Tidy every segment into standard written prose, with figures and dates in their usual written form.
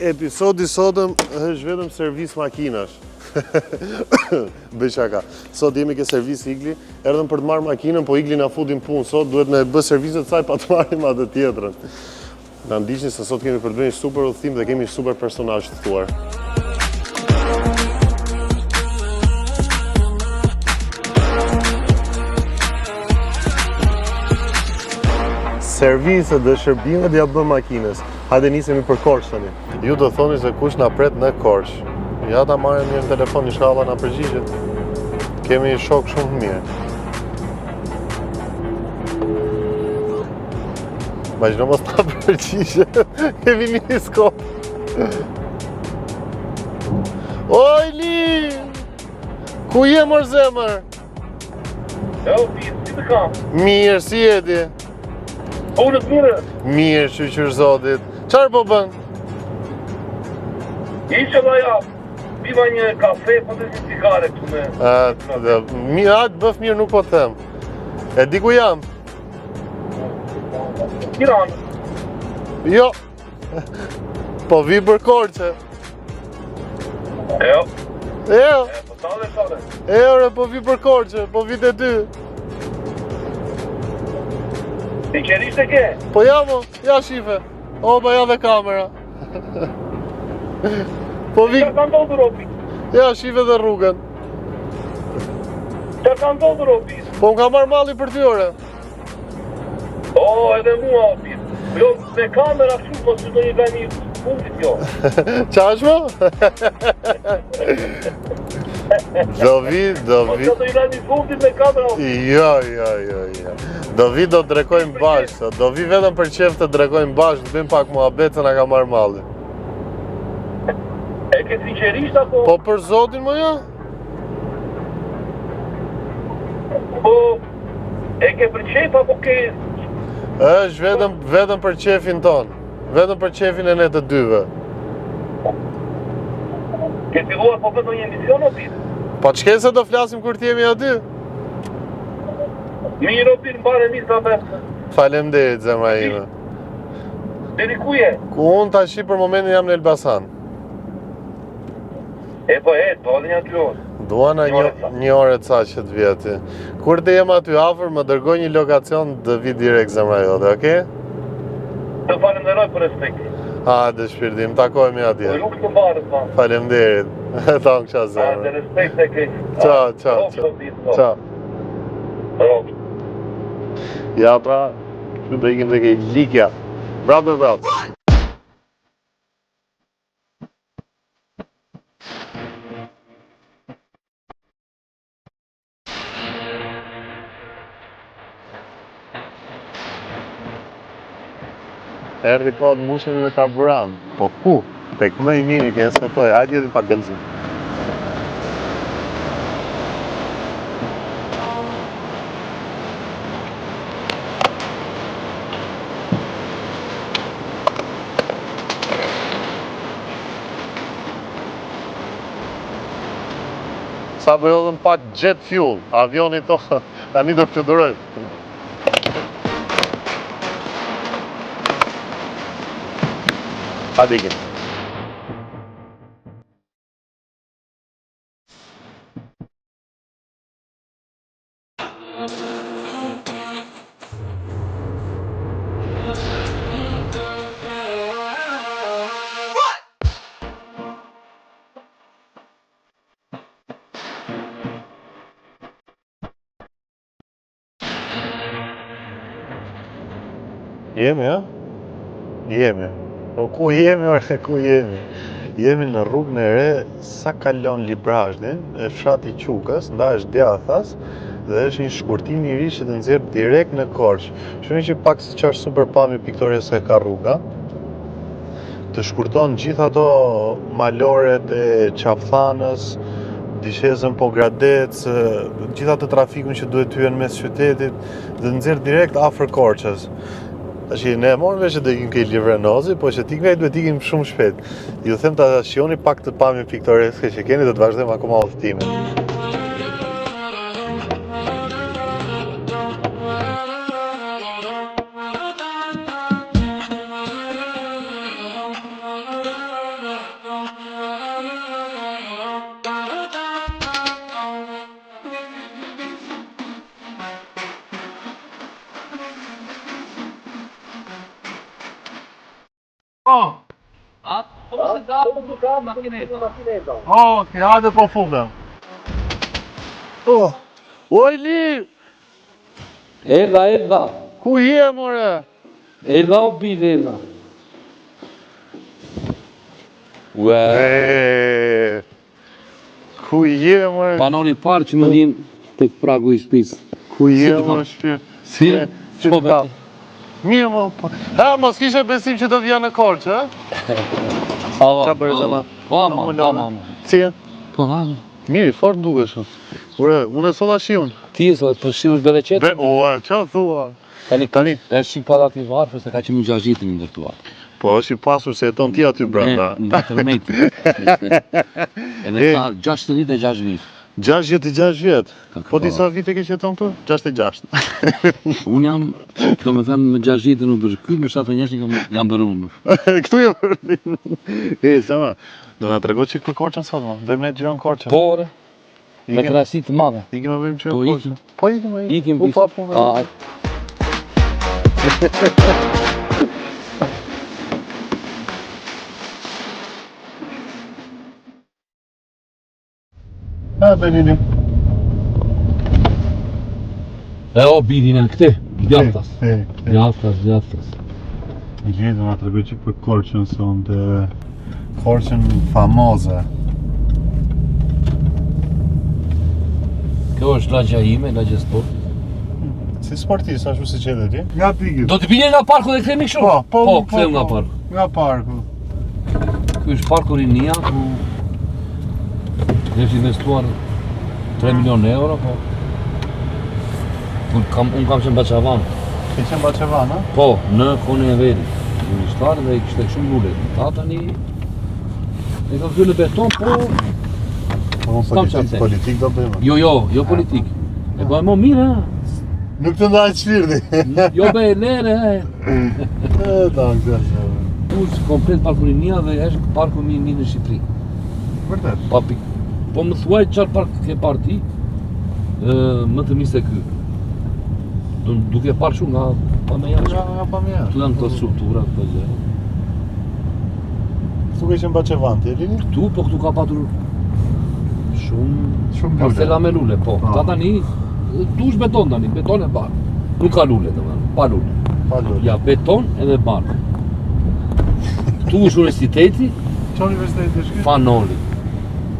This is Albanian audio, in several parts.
Episodi sotëm është vetëm servis makinash. Bëj shaka. Sot jemi ke servisi Igli, erdhëm për të marrë makinën, po Igli na futi në punë sot, duhet me bë serviset saj pa të marrim atë tjetrën. Na ndiqni se sot kemi për të bërë një super udhëtim dhe kemi një super personazh të ftuar. Serviset dhe shërbimet ja bëm makinës. Hajde nisemi për Korçë tani. Ju do thoni se kush na pret në Korçë. Ja ta marrim një telefon, inshallah na përgjigjet. Kemi një shok shumë të mirë. Imagjino mos na përgjigjet. Kemi një skop. Ojli! Ku je mor zemër? Jo, ti, si të kam? Mirë, si je ti? Unë të mirë. Mirë, shyqyr zotit. Çfarë po bën? Isha la ja, piva një kafe, po dhe një cigare këtu me... A, dhe, mirë, a të bëftë mirë nuk po të them. E di ku jam? Tiranë. Jo. Po vi për Korçë. Jo. Jo. Po sa dhe sa dhe. E ore, po vi për Korçë, po vi te ty. Sinqerisht e ke? Po ja mo, ja shife. O, po ja dhe kamera. Po vi... Çka ka ndodhur o bir? Ja, shife dhe rrugën. Çka ka ndodhur o bir? Po më ka marrë malli për ty, ore. O, edhe mua o bir. Jo, me kamera kështu, po si do një lajm i fundit jo. Qa është mo? Do vi, do Po vi... do një lajm i fundit me kamera o bir. Jo, jo, jo, jo. Do vi do drekojmë bashkë, do vi vetëm për qef të drekojmë bashkë, të bëjmë pak muhabet se na ka marrë malli. E ke sinqerisht apo? Po për zotin mo jo? Po e ke për qef apo ke Është vetëm vetëm për qefin tonë. Vetëm për qefin e ne të dyve. Ke filluar po bën ndonjë emision o bir? Po ç'ke se do flasim kur të jemi aty? Mirë o bir, mbarë e mirë ta bëftë. Faleminderit zemra ime. Deri ku je? Ku unë tashi për momentin jam në Elbasan. E po e, do edhe një dy orë. Duan një, Një orë e ca. një orë e ca që të vi aty. Kur të jem aty afër, më dërgo një lokacion të vi direkt zemra jote, okay? Të falenderoj për respektin. Hajde shpirti im, takohemi atje. Rrugë të mbarë, pa. Faleminderit. Ta më qa Hajde, zemër. respekt e keq. Ciao, ciao, ciao. Ciao. Ciao. Ja pra, kështu do ikim tek Likja. Bravo, bravo. Erdhi koha të mbushemi me karburant. Po ku? Tek më i miri ke SPP, hajde jepi pak benzin. Sa po hodhëm pak jet fuel, avioni to, tani do fluturojmë. Hajde ikim. Jemi, a? Jemi. Po ku jemi, ore, ku jemi? Jemi në rrugën e re sa kalon Librazhdin, e fshati Qukës, ndahesh djathtas dhe është një shkurtim i ri që të nxjerr direkt në Korçë. Shihni që pak si çfarë super pamje piktoreske ka rruga. Të shkurton gjithë ato maloret e Qafë-Thanës, Dishezën Pogradec, gjithë atë trafikun që duhet të hyjë në mes qytetit dhe të nxjerr direkt afër Korçës. Tash ne e morëm vesh që do ikim ke Igli Vrenozi, po që të ikim duhet të ikim shumë shpejt. Ju them ta shijoni pak të pamjen piktoreske që keni dhe të vazhdojmë akoma udhëtimin. Po. A, po mos e da, po ka makineta. Oh, ke hajde po futem. Oh. O Ilir, Erdha, erdha. ku je more? Erdha o bir, erdha. Ue. E, ku je more? Banori i parë që më vjen tek pragu i shtëpisë. Ku je Si të more shpirt? Si? Si Po, të ka? Mirë mo, po. Ha, mos kishe besim që do vija në Korçë, ha? Ava. Qa bëre, zama? Po, ama, ama, ama. Si je? Po, ama. Mirë, i fort dukesh. Ure, unë e solla shiun. Ti e sot, po shiu është bereqet. Be, o, qa thua? Tani, Tani, është një pallat i varfër se ka qenë një 60 i ndërtuar. po është i pasur se jeton ti aty brenda. Ne, Nga tërmeti. Edhe E. ka 66 vjet. 66 vjet. Ka Po këto. disa vite ke që jeton këtu? 66. Unë jam, do me thënë, me 60 nuk bërë ky, me 71 kam jam bërë unë. Këtu je bërë. E, sama. Do na tregoj çik për Korçën sot, mo. Bëjmë ne xhiron Korçën. Po, ore, me Ikim, kënaqësi të madhe. ikim e bëjmë xhiron Po, Korçën. ikim. Po ikim, po ikim. Ikim. U pa punë. A, Ha, Benini. E o bidin e këte, djathtas. E, e. Djathtas, djathtas. Ilir do na tregoj çik për Korçën sonte. Korçën famoze. Kjo është lagja ime, lagja sport. Si sportist, ashtu siç edhe ti. Nga piki. Do të bine nga parku dhe kthehemi kështu? Po, po, po, kthehemi nga parku. Nga parku. Ky është parku Rinia ku është investuar 3 milion euro, po Kur kam, unë kam qenë Baçavan, Ke qenë Baçevan, a? po, në kohën e verit, në dhe kishte shumë lule. Ta tani e kam kthyer në beton, po Po, S'kam politik, çfarë them. politik do bëjmë. jo, jo, jo politik. E bëjmë më mirë, ha? Nuk të ndaj shpirti. Jo be lere, he. E, ta, këtë. Është komplet parku Rinia dhe është parku më i mirë në Shqipëri. Vërtet. Pa pik. Po më thuaj çfarë park ke parë ti? Ë, më të mirë se ky. Do duke parë shumë nga pa më jashtë. Nga nga pamja. Këtu janë këto struktura, këto gjëra. Këtu ke qenë Baçevan, ti e dini? Këtu, po këtu ka patur shumë Shumë lule. parcela me lule, po. Po. Ta tani, tu është beton tani, beton e bardh. Nuk ka lule, domethënë, pa lule. Pa lule. Ja, beton edhe bardh. Këtu është universiteti, Çfarë universiteti është ky? Fanoli.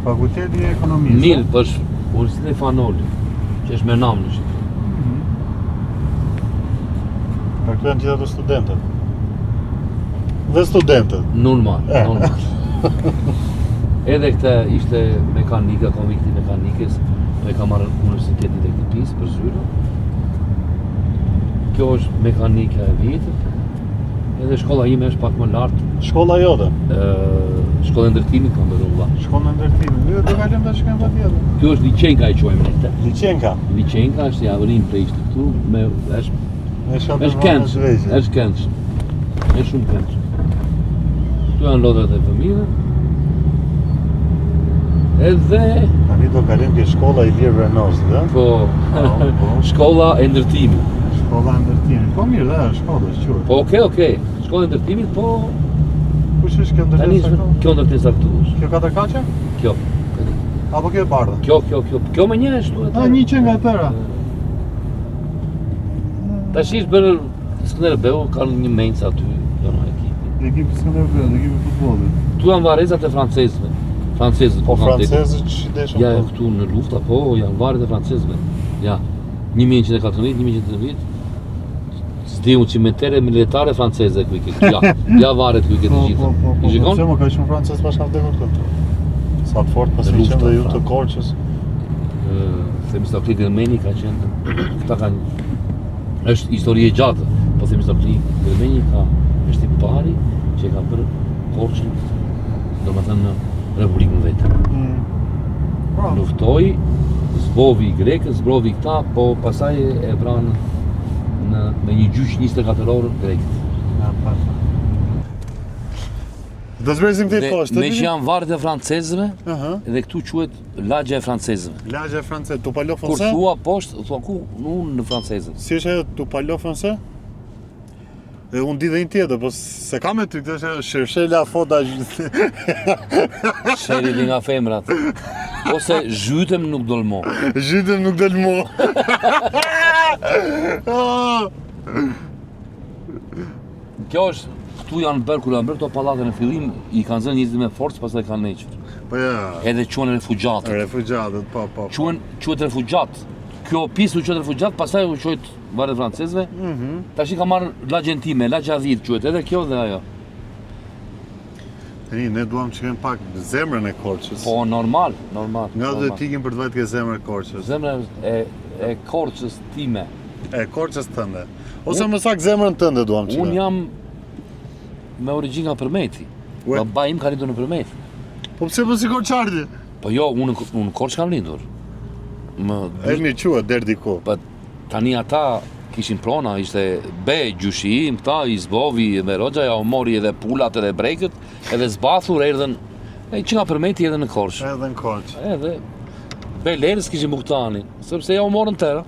Fakulteti i Ekonomisë. Mirë, po është universiteti Fanoli, që është me nam në Shqipëri. Për këtu janë gjithë ato studentët. Dhe studentët. Normal, E. normal. Edhe këtë ishte mekanika, konvikti i mekanikës, po e ka marrë Universitetin e Teknikisë për zyrë. Kjo është mekanika e vjetër. Edhe shkolla ime është pak më lart, Shkolla jote. ë shkolla e ndërtimit kam bërë vëlla. Shkolla e ndërtimit. Jo, do kalojmë tash shkojmë patjetër. Kjo është Liçenka e quajmë ne këtë. Liçenka. Liçenka është ja vrim prej ishte këtu me është Në është këndsh, është këndsh. Është shumë këndsh. Këtu janë lodrat e fëmijëve. Edhe Tani do kalojmë ke shkolla Ilir Vrenosit, ë? Po, Po, po. shkolla e ndërtimit. Shkolla e ndërtimit. Po mirë, dhe, shkolla është quhet. Po, okej, okej. Shkolla e ndërtimit, po Kush është kjo tani ndërtesa këtu? kjo ndërtesa këtu është. Kjo katër kaçe? Kjo. Apo kjo e bardha? Kjo, kjo, kjo. Kjo më një është A, një që nga e tëra. Tash është bërë Skënderbeu kanë një mencë aty, dono ekipi. Ekipi Skënderbeu, ekipi i futbollit. Këtu janë varrezat e francezëve. Francezët Po ku kanë vdekur. francezët që deshën Ja, po. këtu në luftë apo janë varret e francezëve. Ja, 1914, 1918. S'di unë cimentere militare franceze ku i ke. Ja, ja varret ku i ke të Po, gjitha. po, po, po. I shikon? Pse më ka shumë francez pas kanë vdekur këtu? Sa të fort pas Në i lufta, qenë dhe ju pra. të Korçës. Ë, Themistokli Gërmeni ka qenë këta kanë është histori e gjatë, po Themistokli Gërmeni ka është i pari që e ka bërë Korçën, domethënë në Republikën vetë. Mm. Po. Luftoi, zbovi grekët, zbrovi këta, po pastaj e vranë në me një gjyq 24 orë grekët. Ja, pa. Do zbresim këtej poshtë. me që janë varret e francezëve, Aha. edhe këtu quhet lagja e francezëve. Lagja francez, Tupalo Kur francez? thua poshtë, thua ku? Unë në francezët. Si është ajo Tupalo francez? Dhe unë di dhe një tjetër, po s'e kam me ty, këtë është Shershela Foda Sheri dhe nga femrat. Ose zhytem nuk dol mo. Zhytem nuk dol mo. Ah. Kjo është, këtu janë bërë, kur janë bërë këto pallate në fillim, i kanë zënë njerëzit me forcë, pastaj kanë hequr. Po ja, Edhe quhen refugjatët. refugjatët, po, po. po. Quhen, quhet refugjat. Kjo pjesë u quhet refugjat, pastaj u quhet varret francezëve. Mm -hmm. Tash i ka marrë lagjen time, lagja 10 quhet edhe kjo dhe ajo. Tani ne duam të shikojmë pak zemrën e Korçës. Po normal, normal. Nga do të ikim për të vajtë ke zemra e Korçës. Zemra e e Korçës time. E Korçës tënde. Ose më saktë zemrën tënde duam të shikojmë. Unë jam me origjinë nga Përmeti. Baba im ka lindur në Përmet. Po pse po si korçar ti? Po jo, unë unë në Korçë kam lindur. Më E mirë quhet deri diku. Po Tani ata kishin prona, ishte be gjyshi im, këta i zbovi dhe roxha, ja u mori edhe pulat edhe brekët, edhe zbathur erdhën, e që nga Përmeti edhe në Korçë. Edhe në Korçë. Edhe bejlerë s'kishin bukë sepse ja u morën tëra.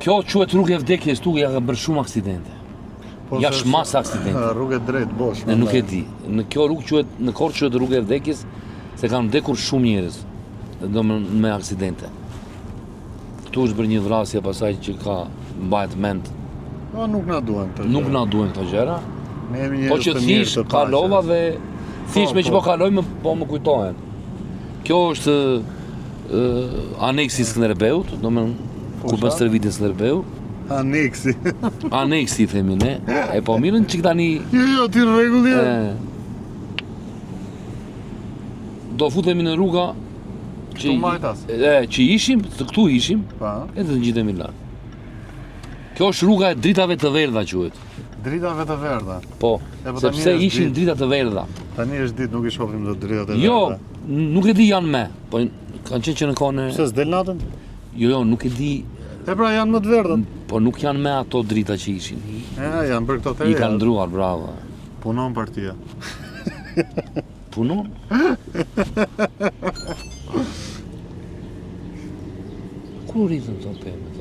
Kjo quhet rrugë e vdekjes tu, ja ka bërë shumë aksidente. Po, ja është masë aksidente. Rrugë e drejtë, bosh. Në nuk e di. Në kjo rrugë quhet në Korçë quhet rrugë e vdekjes, se kanë vdekur shumë njerëz. Do me, me aksidente. Këtu është bërë një vrasje pasaj që ka mbajt mend. Po nuk na duhen këto. Nuk na duhen këto gjëra. Ne jemi njerëz po që të mirë të kalova dhe thjesht po, me që po, po kalojmë po më kujtohen. Kjo është aneksi i Skënderbeut, domethënë ku bën stërvitjen Skënderbeu. Aneksi. Aneksi themi ne. E po mirën çik tani. Jo, jo, ti në rregull je. Do futemi në rruga që majtas. E, që ishim, të këtu ishim. Po. Edhe të ngjitemi lart. Kjo është rruga e dritave të verdha quhet. Dritave të verdha. Po, e, po sepse ishin drita të verdha. Tani është ditë, nuk i shohim dot dritat e jo, verdha. Jo, nuk e di janë me, po kanë qenë që në kohën e Pse s'del natën? Jo, jo, nuk e di. E pra janë më të verdha. Po nuk janë me ato drita që ishin. E, janë bërë këto të reja. I kanë ndruar, bravo. Punon partia. Punon? Ku rritën këto pemë?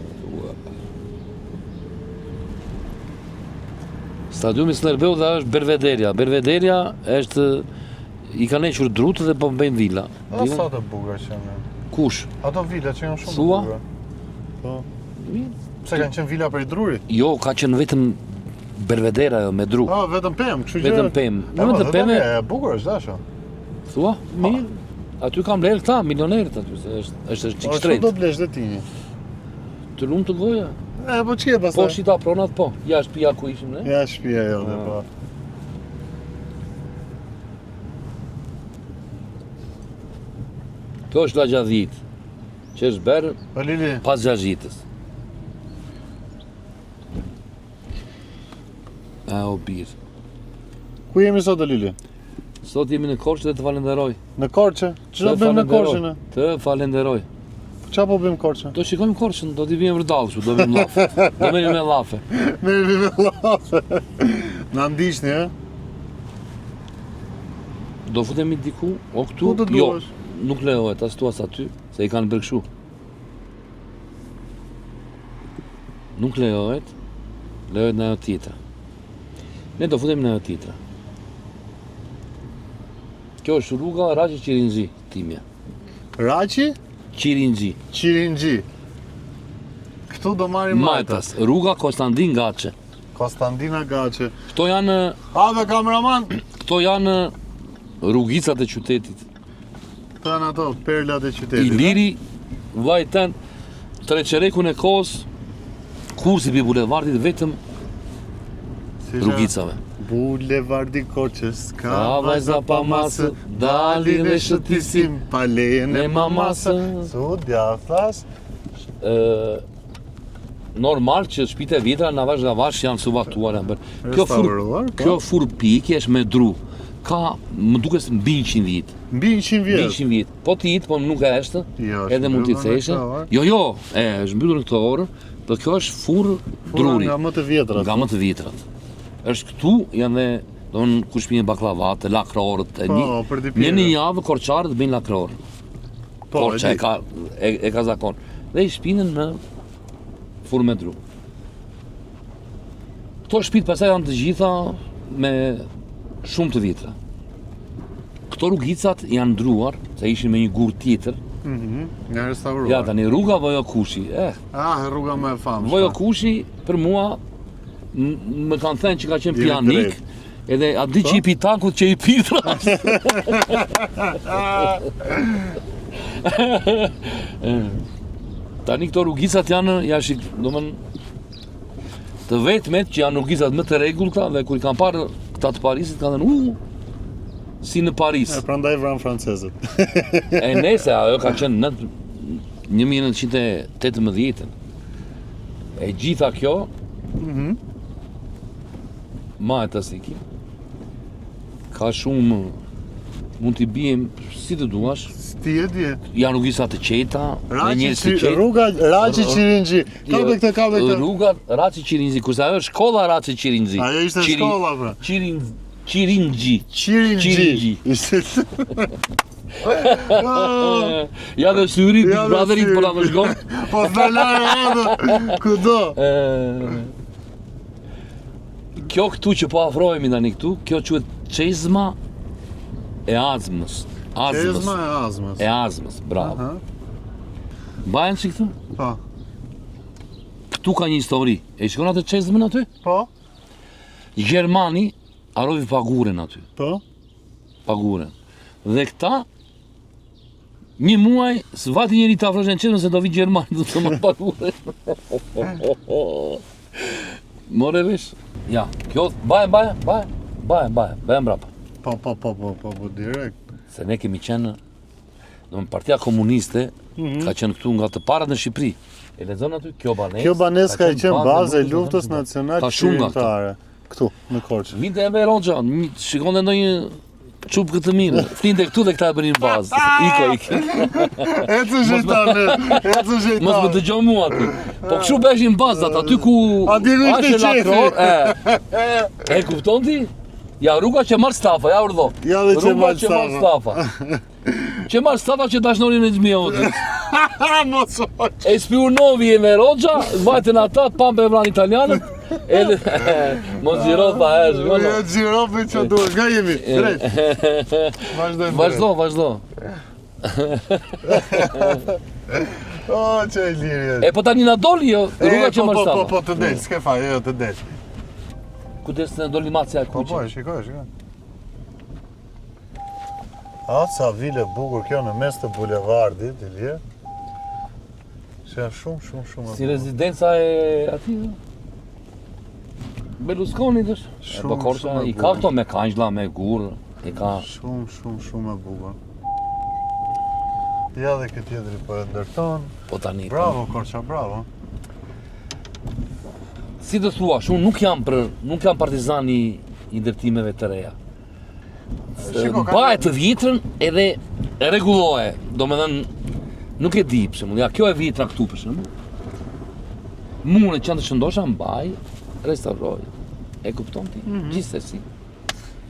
Stadiumi Skënderbeu dhe është Belvederja. Belvederja është i kanë hequr drutë dhe po bëjnë vila. O, sa të bukura që janë. Kush? Ato vila që janë shumë të bukura. Po. Mirë. Pse kanë qenë vila prej druri? Jo, ka qenë vetëm Belvedera ajo me dru. Ah, vetëm pemë, kështu që. Vetëm pemë. Në vetëm pemë. E bukur është dasho. Thua? Mirë. Aty kanë blerë këta milionerët aty, se është është është çik shtrenjtë. Po do blesh dhe ti një. Të lumtë goja. E po ç'ke pastaj? Po shita pronat po. Ja shtëpia ku ishim ne. Ja shtëpia jote ah. po. Kjo është lagja 10, që është bërë po, pas gjashtëdhjetës. A o bir. Ku jemi sot o Lili? Sot jemi në Korçë dhe të falenderoj. Në Korçë? Ç'do bëjmë në Korçë ne? Të falenderoj. Çfarë po bëjmë Korçë? Do shikojmë Korçën, do t'i vijmë vërdallë kështu, do vijmë llafe. Do merremi me llafe. Merremi me llafe. Na ndiqni, ë? Do futemi diku, o këtu? Ku të jo, duash? Jo, nuk lejohet as tu as aty, se i kanë bërë kështu. Nuk lejohet, lejohet në ajo tjetra. Ne do futemi në ajo tjetra. Kjo është rruga Raqi Qirinxhi, timja. Raqi? Qirinxhi. Qirinxhi. Këtu do marrim majtas. Rruga Kostandin Gaçe. Kostandina Gaçe. Këto janë... Ave kameraman! Këto janë rrugicat e qytetit. Këto janë ato perlat e qytetit. Iliri, vllai tënd, treçerekun e kohës, kurrë s'i bi bulevardit vetëm rrugicave. Bulevardi Korçës, ka vajza pa masë, dalin e shëtisin, pa lejen e mamasë. Su, djathtas. Normal që shtëpitë e vjetra avash avash janë suvatuar janë bërë. Kjo furrë, po. kjo furrë pjekje është me dru. Ka, më duket mbi 100 vjet. Mbi 100 vjet. Mbi 100 vjet. Po ti po nuk e është. Jo, edhe mund t'i theshe. Jo, jo, e, është mbyllur në këtë orë, po kjo është furrë druri. Nga më të vjetrat. Nga më të vjetrat. Është këtu janë dhe do në kush pinë baklavat, lakrorët, e po, një, një në javë korçarët bëjnë lakrorë. Po, Korça e ka e, e ka zakon. Dhe i shpinën në furrë me dru. Këto shpitë pastaj janë të gjitha me shumë të vjetra. Këto rrugicat janë ndruar, se ishin me një gur tjetër. Mhm, mm janë restauruar. Ja, tani rruga Vojo Kushi, eh. Ah, rruga më e famshme. Vojo Kushi për mua më kanë thënë që ka qenë pijanik, edhe a di që i pi tankut që i pi Tani këto rrugicat janë, ja shik, domethënë të vetmet që janë rrugicat më të rregullta dhe kur i kanë parë këta të Parisit kanë thënë, u, si në Paris. E prandaj vranë francezët. e nese, ajo ka qenë në 1918-ën. E gjitha kjo, mm -hmm. majtas ikim, ka shumë, mund t'i biem si të duash. Ti e di. Janë rrugica të qeta, me njerëz të qetë. Rruga Raçi Qirinxhi. Kape këtë, kape këtë. Rruga Raçi Qirinxhi, kurse ajo është shkolla Raçi Qirinxhi. Ajo ishte shkolla pra. Qirin Qirinxhi. Qirinxhi. Ishte Ja dhe syri, Big Brotherit po na vëzhgon. Po s'na lë edhe, kudo. Kjo këtu që po afrohemi tani këtu, kjo quhet çezma e azmës. Azmës. Çezma e azmës. E azmës, bravo. Mbajnë si këtu? Po. Këtu ka një histori. E shikon atë çezmën aty? Po. Gjermani harroi paguren aty. Po. Paguren. Dhe këta një muaj s'vajti njeri të afrohej në çezmë se do vi gjermani do të marrë paguren. More vesh. Ja, kjo baje, baje, baje, baje, baje, baje mbrapa. Po, po, po, po, po, po, direkt. Se ne kemi qenë, domethënë partia komuniste, mm -hmm. ka qenë këtu nga të parat në Shqipëri. E lexon aty, kjo banesë. Kjo banesë ka qenë bazë e luftës nacionale çlirimtare. Këtu, në Korçë. Vinte Enver Hoxha, shikonte ndonjë çupkë të mirë. Flinte këtu dhe këta e bënin bazë. Iko, iko. Ecë shejtane, ecë shejtane. Mos më dëgjo mua ti. Po kështu bëheshin bazat aty ku Aty ku ishte qefi. E, e kupton ti? Ja rruga Qemal Stafa, ja urdho. Ja dhe Qemal Stafa. Qemal Stafa që dashnori Nexhmije Hoxhës. Mos o. E spiunovi Enver Hoxha, vajtën ata, pampe e vranë italianët, edhe mos xhiro tha e, shkon. Jo xhiro për që duhet, nga jemi, drejt. Vazhdojmë. Vazhdo, vazhdo. O, që e lirë. E po tani na doli jo, rruga Qemal po, po, po, po, të del, s'ke faj, jo, të del. Kujdes se na doli macja e kuqe. Po, po, shikoj, shikoj. A, sa vilë e bukur kjo në mes të bulevardit, Ilir. Se janë shumë, shumë, shumë e Si rezidenca e atij, Berlusconit është. Shumë, po Korça, shumë e i ka këto me kangjlla, me gur, i ka... Shumë, shumë, shumë e bukur. Ja dhe këtë tjetri po e ndërton. Po tani. Po. Bravo, Korça, bravo. Si të thuash, unë nuk jam për, nuk jam partizan i, i ndërtimeve të reja. Mbaje të vjetrën edhe e rregulloje. Domethënë, nuk e di, për shembull, ja, kjo e vjetra këtu, për shembull. Mune që janë të shëndosha, mbaj, restauroj. E kupton ti, mm -hmm. gjithsesi.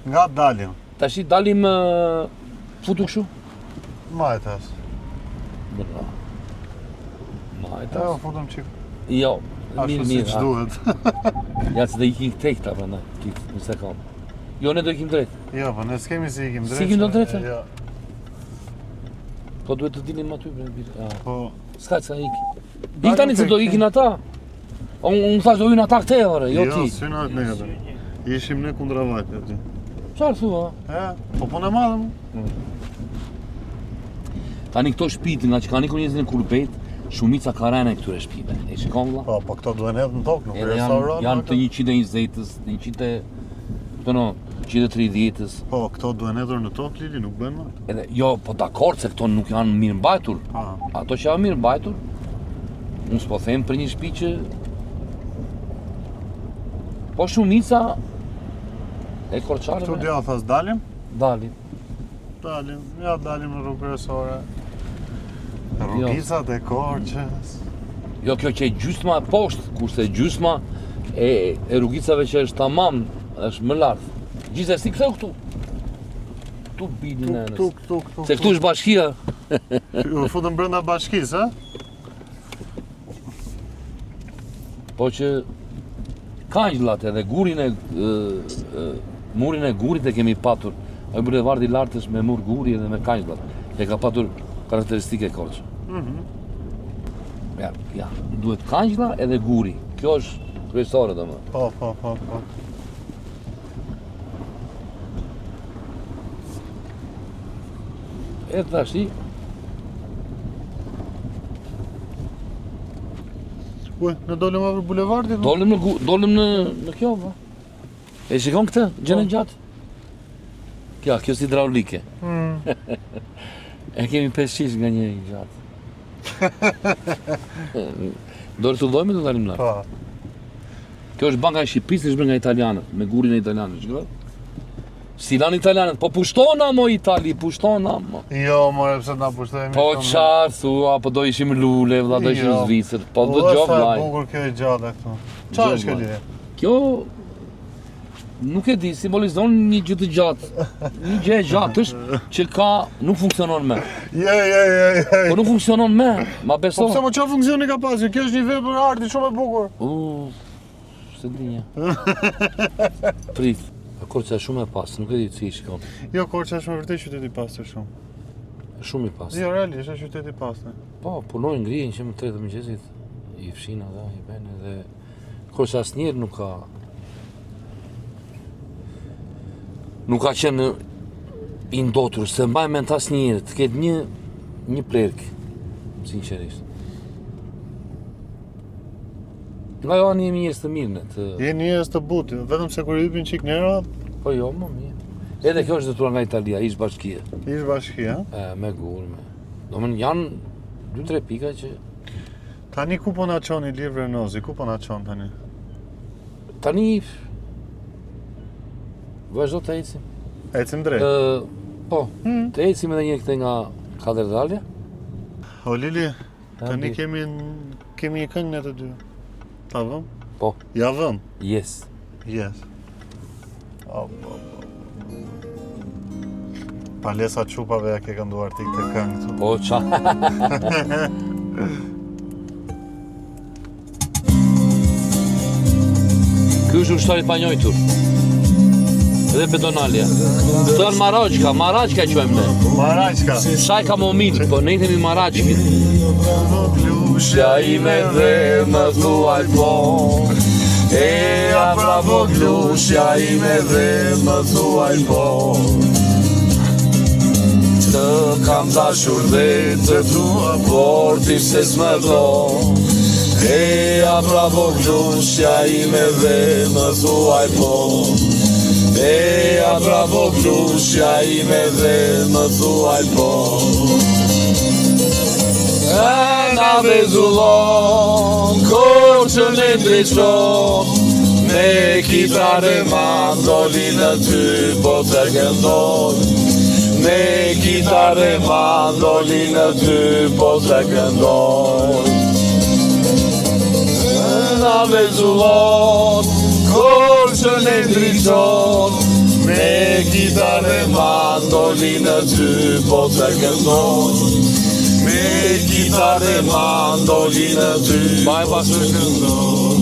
Nga dalim? Tashi dalim uh, futu kështu? Majtas. Bravo. Majtas. Jo, futëm çik. Jo, mirë, mirë. Ashtu siç duhet. ja, se do ikin këtej këta, prandaj, një sekondë. Jo, ne do ikim drejt. Jo, po ne s'kemi si ikim drejt. Si ikim do drejt? Jo. Po duhet të dilim aty bre bir. Po. S'ka çka ik. Ik tani se do ikin ata. Unë un thash do hyjnë ata këtej ore, jo, jo ti. Jo, s'hynë atë ne atë. Ishim ne kundravajtje aty. Çfarë thua? E, po punë e madhe mu. Mm. Tani këto shtëpitë nga që kanë ikur njerëzit në kurbet, shumica ka rënë e këtyre shtëpive. E shikon vëlla? Po, po këto duhen hedhë në tokë, nuk e restauron. Janë të 120-s, 100 të no, 130-s. Po, këto duhen hedhur në tokë, Lili, nuk bëhen më. Edhe jo, po dakord se këto nuk janë mirë mbajtur. Ato që janë mirë mbajtur, unë s'po them për një shtëpi që Po shumica e korçarëve. Këtu djathtas dalim? Dalim. Dalim, ja dalim në rrugë kryesore. Rrugicat e Korçës. Jo, kjo që e gjysma e poshtë, kurse gjysma e, e rrugicave që është tamam, është më lart. Gjithsesi ktheu këtu. Këtu bilin e Këtu, këtu, këtu. Se këtu është bashkia. U futëm brenda bashkisë, a? Po që... Kangjllat edhe gurin e murin e gurit e kemi patur. Ai bulevardi i lartë është me mur guri edhe me kangjllat. E ka patur karakteristike Korça. Mm -hmm. Ja, ja, duhet kangjlla edhe guri. Kjo është kryesore domethënë. Po, po, po, po. E tashti Ue, ne dolëm afër bulevardit? Dolëm në, dolëm në, në kjo, po. E shikon këtë, gjënë po. gjatë? Kjo, kjo si hidraulike. Mm. e kemi peshish nga një i gjatë. Do të rrotullojmë të dalim lart. Po. Kjo është banka e Shqipërisë, është bërë nga italianët, me gurin e italianëve, shikoj. S'i lanë italianët, po pushtona mo Itali, pushtona mo. Jo, more, pse na pushtojmë. Po çfarë thua, po do ishim lule, vëlla, do ishim jo. Zvicër, po do gjobë vllai. Sa e bukur kjo e gjatë këtu. Çfarë është kjo lidhje? Kjo nuk e di, simbolizon një gjë të gjatë. Një gjë e gjatë është që ka nuk funksionon më. Jo, jo, jo, jo. Po nuk funksionon më, ma beso. Po pse mo çfarë funksioni ka pasur? Kjo është një vepër arti shumë e bukur. U, S'e di një. Prit. A Korça është shumë e pastër, nuk e di si i shikon. Jo, Korça është me vërtet qytet i pastër shumë. Shumë i pastër. Jo, realisht është qytet i pastër. Po, punojnë ngrihen që më 3 të mëngjesit, i fshin ata, i bëjnë edhe Korça asnjëherë nuk ka nuk ka qenë i ndotur, s'e mbaj mend asnjëherë të ketë një një plerk, sinqerisht. Nga jo, ne jemi njerëz të mirë ne të... Jeni njerëz të butë, vetëm se kur i hypin çik nerva... Po jo, më mirë. Edhe kjo është ndërtuar nga Italia, ish bashkia. Ish bashkia? E, me gur, me... Domethënë janë dy, tre pika që... Tani ku po na çon Ilir Vrenozi, ku po na çon tani? Tani... Vazhdo të ecim. Ecim drejt. Po, hmm. të ecim edhe një këtë nga katedralja. O Lili, Tani kemi kemi një këngë ne të dy. Ta vëm? Po. Ja vëm. Yes. Yes. Oh, po, po. Palesa çupave ja ke kënduar ti këtë këngë këtu. Po ça. Ky është ushtar i panjojtur. Dhe pedonalja. Këto janë Maraçka, Maraçka e quajmë ne. Maraçka. Çaj kamomil, po ne i themi Maraçki. Voglusha ime dhe më thuaj po. Eja pra voglusha ime dhe më thuaj po. Të kam dashur dhe të dua, por ti pse s'më do Eja pra voglusha ime dhe më thuaj po Eja pra voglusha ime dhe më thuaj po Hëna vezullon, Korçën e ndriçon, me kitarë e mandolinë ty po të këndoj. Me kitarë e mandolinë ty po të këndoj. Hëna vezullon, Korçën e ndriçon, me kitarë e mandolinë ty po të këndoj. Me kitarë e mandolinë ty Maj pak,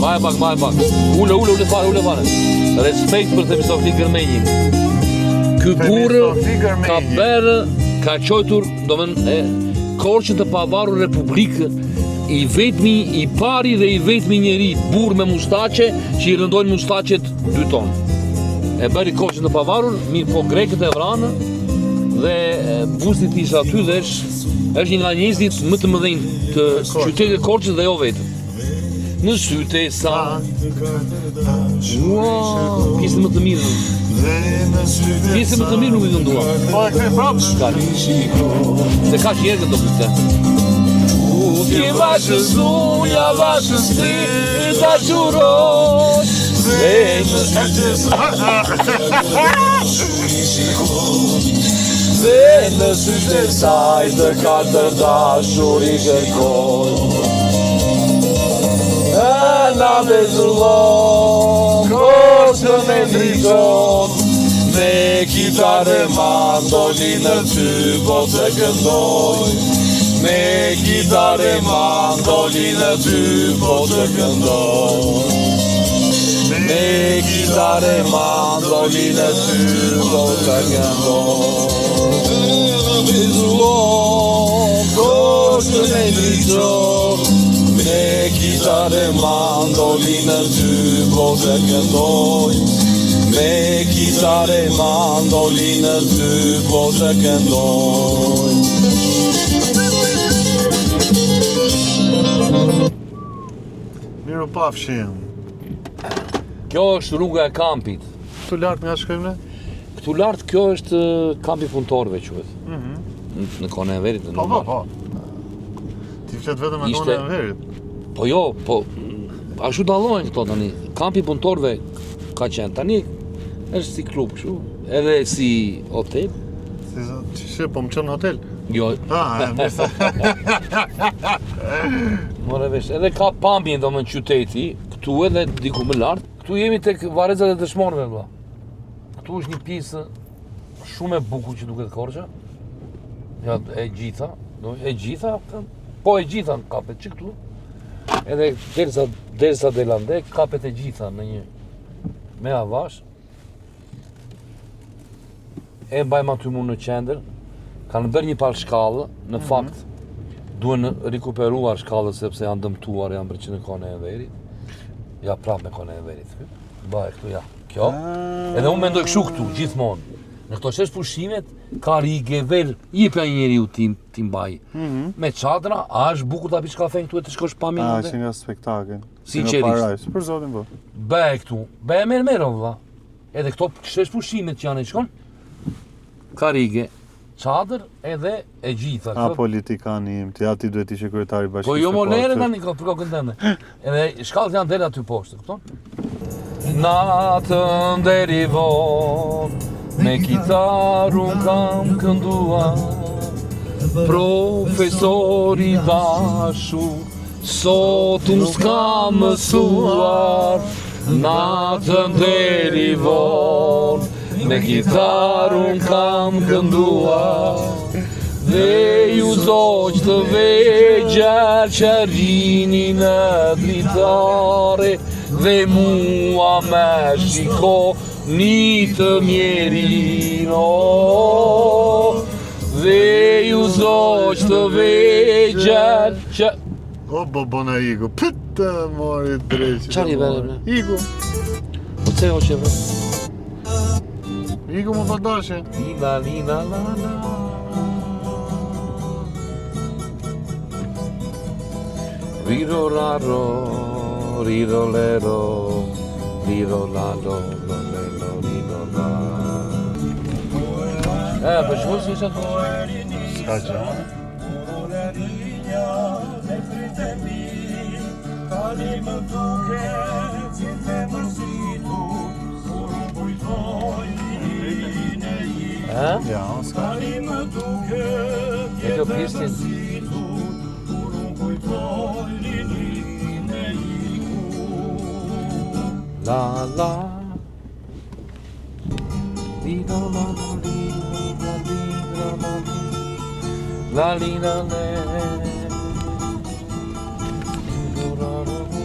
maj pak, maj pak. Ule, ule, ule fare, ule fare. Respekt për Themistokli Gërmenjin. Ky burrë ka bërë, ka quajtur, domethënë, Korçën të pavarur Republikë, i vetmi, i pari dhe i vetmi njeri, burrë me mustaqe, që i rëndojnë mustaqet 2 ton. E bëri Korçën të pavarur, mirëpo grekët e vranë, dhe busti i tij është aty dhe është, është një nga njerëzit më të mëdhenj të qytetit të Korçës dhe jo vetëm. Në sytë e saj. Ua, pjesën më të mirë. Pjesën më të mirë nuk i kënduam. Po e kthej prapë. Shkali. Se ka që herë këndo këtë. Ti ваша зуня, ваша стыда чурoj. Dhe në sytë e saj. Dhe në sytë e saj të katër dashuri kërkoj. Hëna vezullon, Korçën e ndriçon, me kitarë e mandolinë ty po të këndoj. Me kitarë e mandolinë ty po të këndoj. Me kitarë e mandolinë ty po të këndoj. Korçën e ndriçon Me kitarë e mandolinë ty po të këndoj. Me kitarë e mandolinë ty po të këndoj. Mirupafshim. Kjo është rruga e kampit. Këtu lart nga shkojmë ne? Këtu lart kjo është kampi punëtorëve quhet. Mm -hmm. Në kohën e Enverit. Po, po, po. Ti flet vetëm me kohën e Enverit. Po jo, po ashtu dallohen këto tani. Kampi punëtorëve ka qenë tani është si klub kështu, edhe si hotel. Si si po më çon në hotel? Jo. Ah, e mirë. More vesh, edhe ka pamje domethënë qyteti, këtu edhe diku më lart. Këtu jemi tek varrezat e dëshmorëve vëlla. Këtu është një pjesë shumë e bukur që duket Korça. Ja e gjitha, do e gjitha, po e gjitha kapet që këtu. Edhe derisa derisa del ande kapet e gjitha në një me avash. E mbajmë aty mu në qendër. Kanë bërë një palë shkallë, në mm -hmm. fakt duhen rikuperuar shkallët sepse janë dëmtuar, janë bërë që në kohën e Enverit. Ja prapë me kohën e Enverit. Bëhe këtu ja. Kjo. Ah. Edhe unë mendoj kështu këtu gjithmonë. Në këto shesh pushimet karrige vel, jepja një njeriu tim t'i mbaj. Mm -hmm. Me çadra, a është bukur ta pish kafen këtu e të shikosh pamjen? A, që nga spektakël. Sinqerisht. Për zotin po. Bëhe këtu. Bëhe merr merr vëlla. Edhe këto shesh pushimet që janë e shkon. Karrige, çadër edhe e gjitha. A politikani im, ti aty duhet ishe kryetari i bashkisë. Po jo mo lere tani për kokën tënde. Edhe shkallët janë deri aty poshtë, kupton? Natën deri vonë Me kitarë unë kam kënduar Profesor i dashur Sot unë s'kam mësuar Natën deri vonë Me kitarë unë kam kënduar Dhe ju zogj të vegjël që rrini në dritare Dhe mua më shikoni të mjerin oh, Dhe ju zogj të vegjël që O, bo, bo, na iku. Pytë, mori dreqi. Çfarë i bëre, bre? Iku. Po pse o që bre? Iku më pa dashe. Lina, lina, la, la. Riro, raro, riro, lero, riro, la, lo, lo, le, lo, riro, la. E, po shko si është ato? S'ka gjë. E? Ja, s'ka. E kjo pjesë La la Li la la la li la li la la li La li la le Do, ra, ra, ra.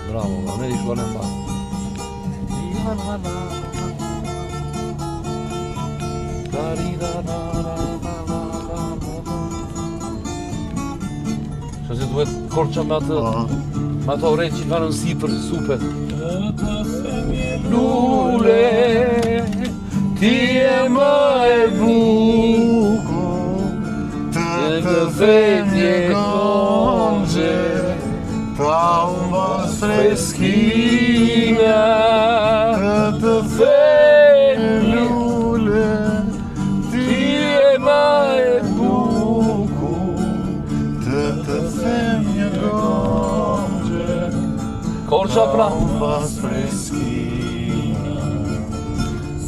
Bravo, va, ne shkon e mba. Li la la la La li la la la la la la la la. Që si duhet Korça me atë Po. me ato oretë që kanë në sipër supet. Lule, ti je më e bukur, Të të them një gonxhe, Ta humbas freskinë freskina. Të të them them një lule Ti Ti je më e bukur Të të them një gonxhe Korça pra. Ta humbas freskinë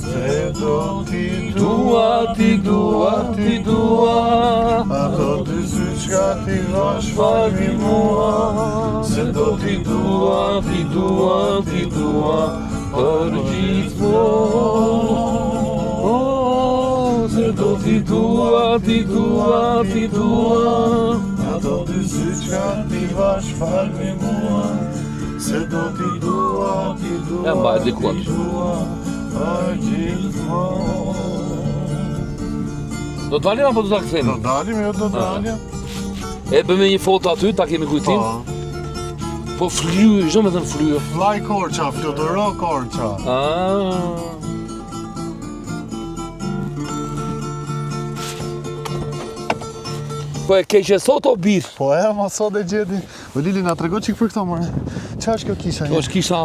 Se do t'i Dua, ti dua, ti dua. Ato dy sy qka ti vash falmi mua Se do t'i dua, ti dua, ti dua për gjithmonë. Oh, se do ti dua, ti dua, ti dua. Ato dy sy qka ti vash falmi mua Se do t'i dua, t'i dua E mbaj diku T'i aty. dua Për gjithmonë Do dalim apo do ta kthejmë? Do dalim, jo do dalim E bëjmë një foto aty, ta kemi kujtim. Po Po fly, ç'do me thënë fly. Fly Korça, fluturo Korça Ah. Po e keqe sot o bir. Po e, ma sot e gjeti O Lili, na trego çik për këto more Ça është kjo kisha? Kjo është kisha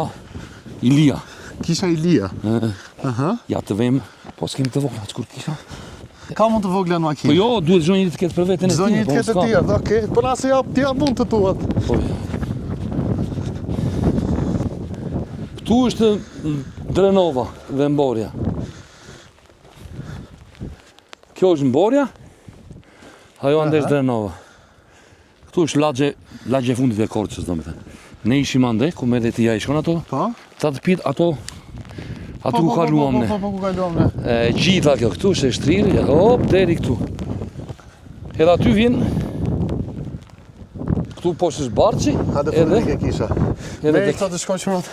Ilia. Kisha Ilia Ja të vejmë, po s'kemi të vogla, ç'kur kisha. Ka mund të vogla në makinë Po jo, duhet çdo njeri të ketë për veten e Çdo tij. një po të ketë të s'ka. tija, okej. Po nëse jap, ti jap mund të tuat. Po. Këtu është Drenova dhe Mborja. Kjo është Mborja, ajo ande është Drenova. Këtu është lagje, lagje e fundit e Korçës, domethënë. Ne ishim ande, ku me dhe ti ja i shkon ato, Po? ta të pit ato, aty ku Po, po, kaluam po, ne. Po, po, ku kaluam ne. E gjitha kjo këtu është e shtrirë, ja, hop deri këtu. Edhe aty vjen këtu poshtë është Barçi, Hajde edhe fundi ke kisha. edhe Merri tek këto të shkojnë qëmot.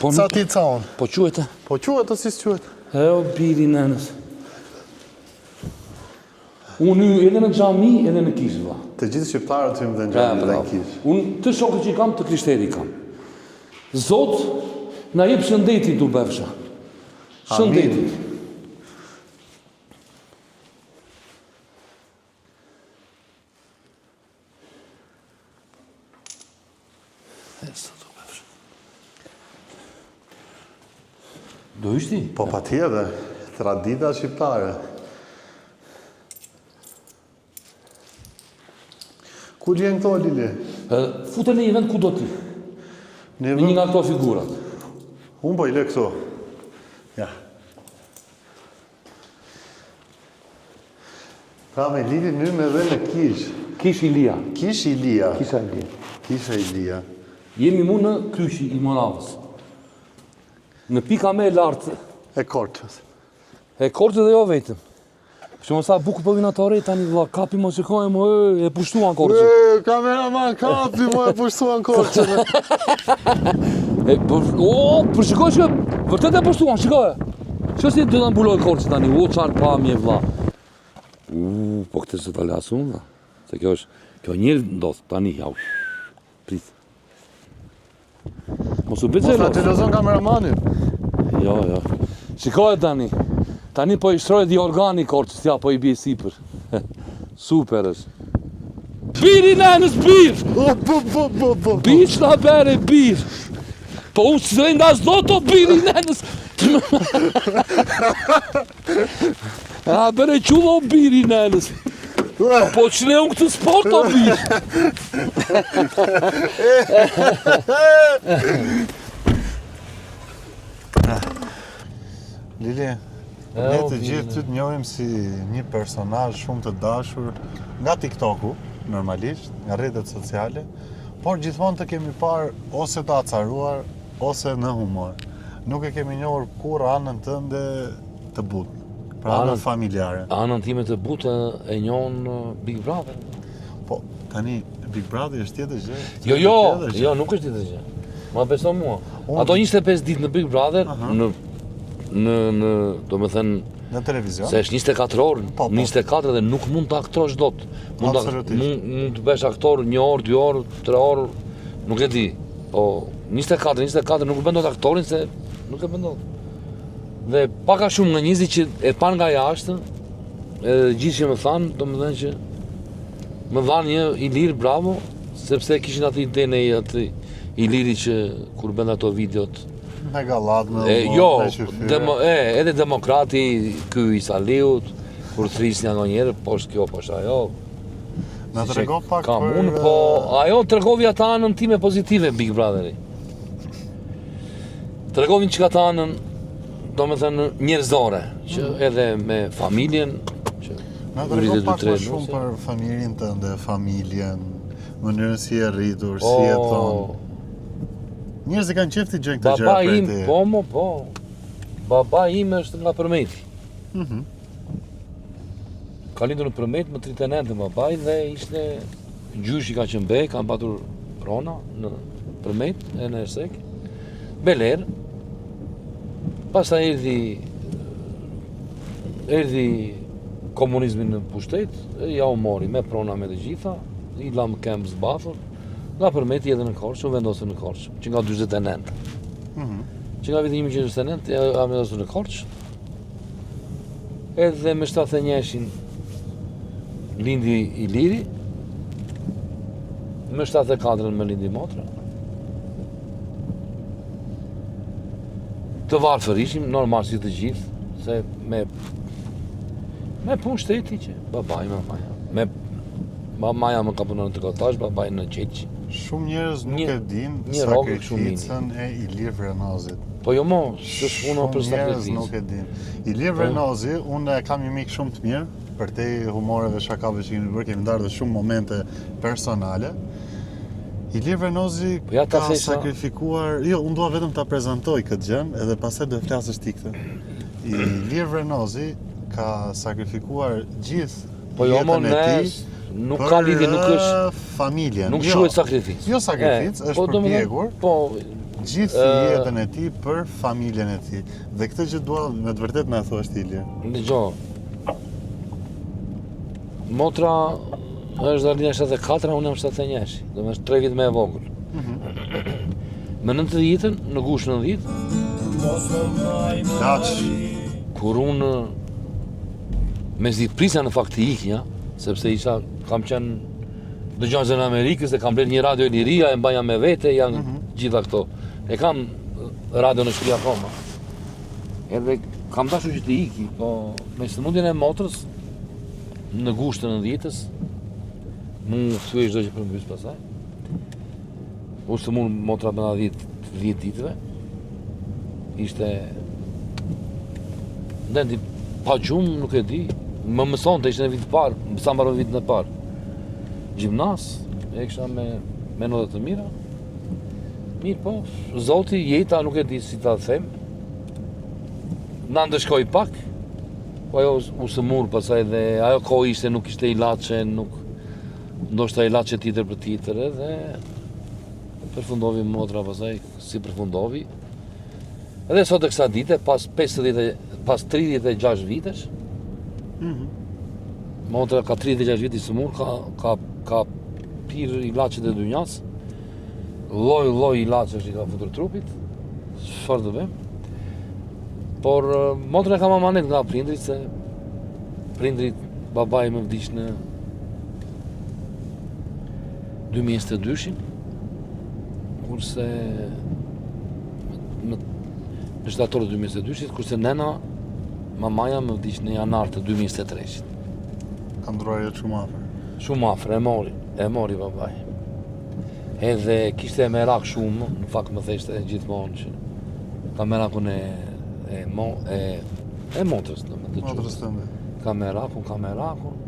po Ca nuk- ti ca unë. po quhet. Po quhet o si s'quhet? E o biri nënës. Unë hy edhe në xhami, edhe në kishë vlla. Të gjithë shqiptarët hyjmë dhe në xhami dhe në kishë. Unë të shokët që i kam të krishteri kam. Zot na jep shëndetin tu bëfsha. Shëndetin. E, sot u bëfsha. Do hysh ti? Po patjetër, tradita shqiptare. Ku gjen këto Lili? E, Fute në një vend ku do ti. Në Në një nga këto figurat. Unë po i lë këtu. Ja. Pra me Lili nymë edhe në kishë. Kish Ilia. Kishë Ilia. Kisha Ilia. Kisha Ilia. Jemi mu në kryqi i Moravës. Në pika më e lartë E Korçës. e Korçës dhe jo vetëm. Shumë sa bukur po vin ato re tani vëlla, kapi mos shikojmë, mo, e, e pushtuan Korçën. E, kameraman, kapi, mo e pushtuan Korçën. E, po, o, po shikoj që vërtet e pushtuan, shikoj. Shiko si do ta mbuloj Korçën tani, o çfarë pamje vëlla. U, po këtë s'do ta las unë, vëlla. Se kjo është, kjo njërë ndodh tani, ja. u, Prit. Mos u bëj Mos ta xheloz. xhelozon kameramanin. Jo, jo. Shikoje tani. Tani po i shtroj di organi Korçës, ja po i bie sipër. Super është. Biri nënës bir! O, po, po, po, po. Bir që na bere bir! Po unë s'e ndas dot o biri nënës! A bere qulla o biri nënës! Po që ne unë këtë sport o bir! Lili, E, ne o, të gjithë ty të njohim si një personazh shumë të dashur nga TikToku, normalisht, nga rrjetet sociale, por gjithmonë të kemi parë ose të acaruar ose në humor. Nuk e kemi njohur kurrë anën tënde të butë, pra anën Anën- familjare. Anën time të butë e njohën uh, Big Brother. Po, tani Big Brother është tjetër gjë. Jo, jo, tjetër gjë. jo, nuk është tjetër gjë. Ma beso mua. Unë- Ato 25 ditë në Big Brother, Aha. në në në, do me thënë, Në televizion. se është 24 orë, Po, po. 24 dhe nuk mund të aktrosh dot. Mund të Absolutisht. mund, mund të bësh aktor një orë, dy orë, tre orë, nuk e di. Po 24, 24 nuk e bën dot aktorin se nuk e bën dot. Dhe pak a shumë nga njerëzit që e pan nga jashtë, edhe gjithë që më thanë, domethënë që më dhanë një Ilir bravo, sepse kishin atë idenë e atë Iliri që kur bën ato videot Me gallat, me E, humor, jo, me qyfyre. demo, e, edhe demokrati, ky i Saliut, kur thrisnin ndonjëherë, po është kjo, po është ajo. Na Si që trego pak kam për, unë, po ajo tregovi ata anën time pozitive Big Brotheri. Tregovin që ka ta anën, do me thënë, njerëzore, që edhe me familjen, që Na rritet trego dy, pak tre më shumë nuse. për familjen tënde, familjen, mënyrën si je rritur, si jeton. Njerëzit kanë qejf të gjejnë këto gjëra Baba prej im, teje. po mo, po. Baba im është nga Përmeti. Mhm. Ka lindur në Përmet më 39 babai dhe ishte gjyshi ka qenë be, kanë patur Po. prona në Përmet e në Ersek, Beler, pastaj erdhi erdhi komunizmi në pushtet, e ja u mori me prona me të gjitha, i la në këmbë zbathur, nga Përmeti edhe në Korçë, u vendosën në Korçë, që nga 49. Mm -hmm. Që nga viti 1949, ja vendosën në Korçë, edhe me 71-shin lindi Iliri, me 74-ën më lindi motra. Të varfër ishim, normal si të gjithë, se me me punë shteti që babai mamaja. Me mamaja më ka punuar në trikotazh, babai në qelq. Shumë njerëz nuk e dinë sakrificën e Ilir Vrenozit. Po jo mo, s'është puna për sakrificë. Shumë njerëz nuk e dinë. Ilir po. Vrenozi, unë e kam një mik shumë të mirë, përtej humoreve shakave që kemi bërë, kemi ndarë dhe shumë momente personale. Ilir Vrenozi po ja ka sakrifikuar, jo, unë dua vetëm ta prezantoj këtë gjën, edhe pastaj do e flasësh ti këtë. Ilir Vrenozi ka sakrifikuar gjithë po jo, jetën e tij nuk ka lidhje, nuk është familjen. Nuk jo. quhet sakrificë. Jo sakrificë, është po, përpjekur. Po gjithë jetën e tij për familjen e tij. Dhe këtë gjë dua me të vërtetë na e thuash ti Ilir. Dëgjo. Motra është Darlina 74, unë jam 71, do me 3 vjet më e vogël. Mm -hmm. Me 90-ën, në gusht 90, Laç. Kur unë mezi prisja në fakt të ikja, sepse isha, kam qenë dëgjon Zërin e Amerikës e kam blerë një radio Iliria, e mbaja me vete, janë mm -hmm. gjitha këto. E kam radio në shtëpi akoma. Edhe kam dashur që të iki, po me sëmundjen e motrës në gusht të 90-ës, mu kthye çdo gjë përmbys pastaj. U sëmur motra brenda 10 10 ditëve. Ishte ndendi pa gjumë, nuk e di. Më mësonte, ishte në vit të parë, sa mbaroi vitin e parë. Gjimnaz, e kisha me me nota të mira. Mirë po, zoti, jeta, nuk e di si ta them. Na ndëshkoi pak, po ajo u sëmur pastaj dhe ajo kohë ishte nuk ishte ilaçe, nuk ndoshta ilaçe tjetër për tjetër edhe përfundovi motra pastaj si përfundovi. Edhe sot e kësaj dite, pas 50, pas 36 vitesh, mm -hmm. motra ka 36 vite i sëmur, ka, ka, ka pirë ilaçet e dynjas, Lloj lloj ilaçesh i ka futur trupit. Çfarë do bëjmë? Por motrën e kam amanet nga prindrit se prindrit babai më vdiq në 2022-shin kurse në në shtator të 2022-shit, kurse nena mamaja më vdiq në janar të 2023-shit. Ka ndërruar jetë shumë afër. Shumë afër, e mori, e mori babai. Edhe kishte merak shumë, në fakt më theshte gjithmonë që ka merakun e e mo e e motrës, domethënë. Motrës tënde. Ka merakun, ka merakun.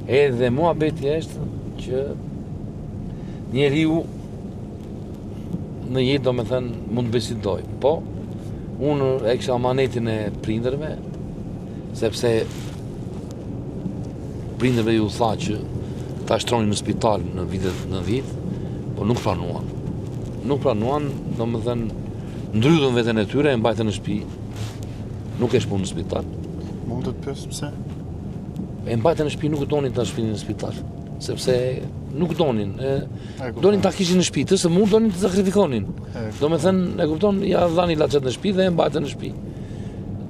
Edhe muhabeti është që njeriu në jetë domethënë mund të bëjë si dojë. Po, unë e kisha amanetin e prindërve, sepse Prindërve ju tha që ta shtronin në spital në vitet 90, po nuk pranuan. Nuk pranuan, domethënë, ndrydhën veten e tyre, e mbajtën në shtëpi. Nuk e shpunë në spital. Mund të të pyes pse? E mbajtën në shtëpi, nuk donin ta shpinin në spital, sepse nuk donin, e, donin ta kishin në shtëpi, të sëmurë donin të sakrifikonin. Domethënë, e kupton, ja dhanë ilaçet në shtëpi dhe e mbajtën në shtëpi.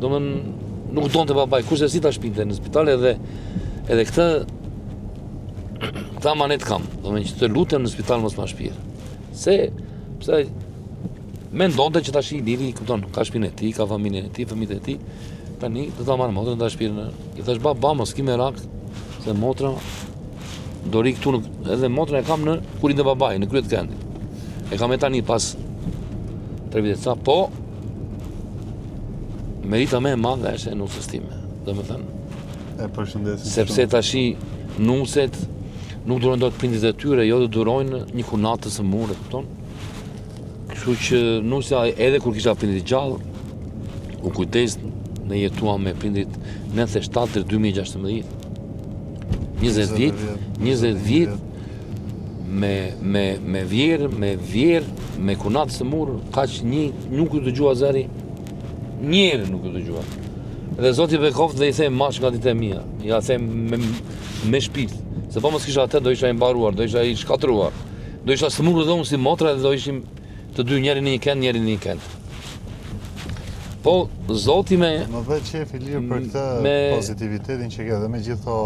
Domethënë, nuk donte babai kurrsesi ta shpinte në spital edhe edhe këtë këtë amanet kam, domethënë që të lutem në spital mos ma shpir. Se pse mendonte që tash Iliri, kupton, ka shpinë e tij, ka familjen e tij, fëmijët e tij. Tani do ta marr motrën ta shpirë në. I thash baba, mos ki merak se motra do ri këtu në, edhe motrën e kam në ku rrinte babai në krye të këndit. E kam e tani pas 3 vite ca, po merita më e madhe është e nuses time, domethënë. E përshëndesim. Sepse tashi nuset nuk durojnë dot prindërit e tyre, jo të durojnë një kunatë të sëmurë, kupton? Kështu që nusja edhe kur kisha prindërit gjallë, u kujdes ne jetuam me prindërit 97 deri 2016. 20 vjet, 20 vjet. Me me me vjerr, me vjerr, me kunat sëmurë, kaq një nuk u dëgjua zëri. Njëherë nuk u dëgjua. Dhe Zoti bekoftë dhe i them maç nga ditët e mia. Ja them me, me shpirt. Se po mos kisha atë do isha i mbaruar, do isha i shkatërruar. Do isha sëmurë dhe unë si motra dhe do ishim të dy njëri në një kend, njëri në një kend. Po, Zoti me... Më bëhet qejf Ilir për këtë me... pozitivitetin që ke dhe me gjithë ato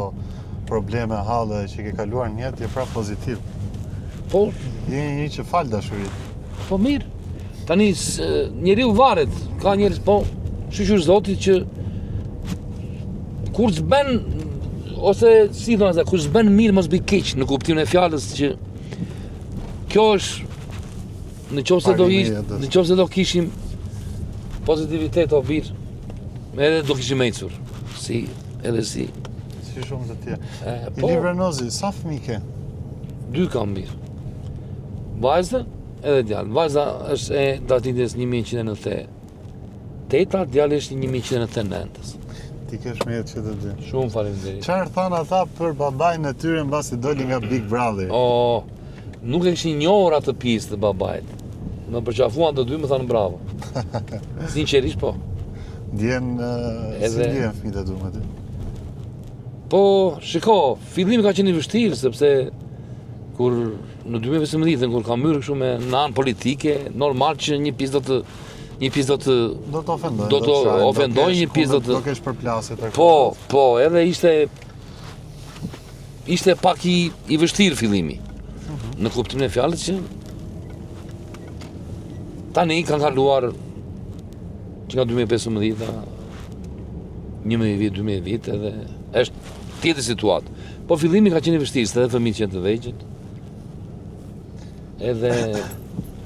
probleme, halle që ke kaluar në jetë, je prapë pozitiv. Po... Je një njeri që fal dashuri. Po mirë. Tani, njeriu varet, ka njerëz, po, shyqyr Zotit që kur s'bën, ose si thonë ata, kur s'bën mirë, mos bëj keq, në kuptimin e fjalës që kjo është në qoftë se do ish, në qoftë se do kishim pozitivitet o bir, edhe do kishim ecur, si, edhe si. Si shumë të tjerë. Po, Ilir Vrenozi, sa fëmijë ke? Dy kam bir. Vajzë edhe djalë. Vajza është e datëlindjes 1998, djali është i 1999-ës. T'i kesh me jetë që të dy. Shumë faleminderit. Çfarë thanë ata për babain e tyre mbasi doli nga Big Brother? O, nuk e kishin njohur atë pjesë të babait. Më përqafuan të dy, më thanë bravo. Sinqerisht po. Ndjen, edhe... si ndjen fëmijët e tu me ty? Po, shiko, fillimi ka qenë i vështirë sepse kur në 2015 kur kam hyrë kështu me në anë politike, normal që një pjesë do të një pjesë do të do të ofendojë, do të ofendojë një pjesë do të do kesh përplasje të Po, po, edhe ishte ishte pak i i vështirë fillimi. Mm -hmm. Në kuptimin e fjalës që tani kanë kaluar që nga 2015 11 vjet, 12 vjet edhe është tjetër situatë. Po fillimi ka qenë i vështirë, se edhe fëmijët qenë të vegjël. Edhe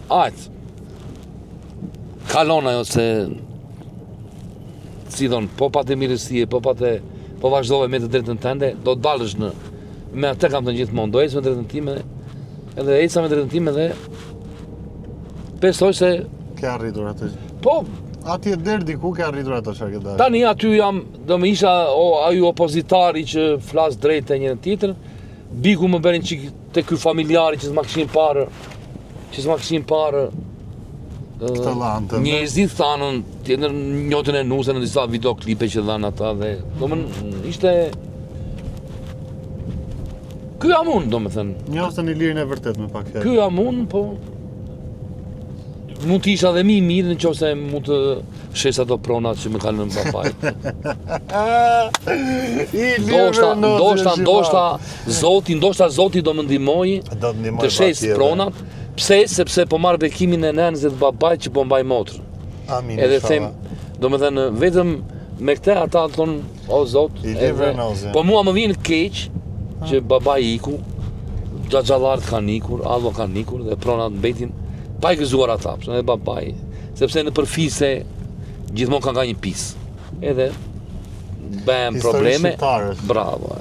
aq kalon ajo se si thonë, po pate mirësi, po pate po vazhdove me të drejtën tënde, do të dalësh në me atë kam thënë gjithmonë, do ec me drejtën time, edhe eca me drejtën time dhe besoj se ke arritur atë. Po, atje deri diku ke arritur ato çfarë ke dashur. Tani aty jam, do më isha o ai opozitari që flas drejt e njërin tjetër, Bigu më bërin çik te ky familjari që s'ma kishin parë, që s'ma kishin parë këtë lanë Njerëzit thanën, tjetër njohtën e nuse në disa videoklipe që dhanë ata dhe, do më ishte Ky jam unë, do më thënë. Njohtën Ilirin e vërtet me pak fjalë. Ky jam unë, po mund të isha dhe më i mirë në qoftë se mund të shes ato pronat që më kanë lënë babai. Ndoshta, ndoshta, ndoshta Zoti, ndoshta Zoti do më ndihmojë të shes pronat. Pse? Sepse po marr bekimin e nënës dhe të babait që po mbaj motrën. Amin. Edhe them, domethënë vetëm me këtë ata thonë o Zot, edhe po mua më vjen keq që babai iku, xhaxhallarët kanë ikur, allo kanë ikur dhe pronat mbetin pa i gëzuar ata, pse edhe babai Sepse nëpër fise gjithmonë ka nga një pis. Edhe bëhen probleme. Bravo.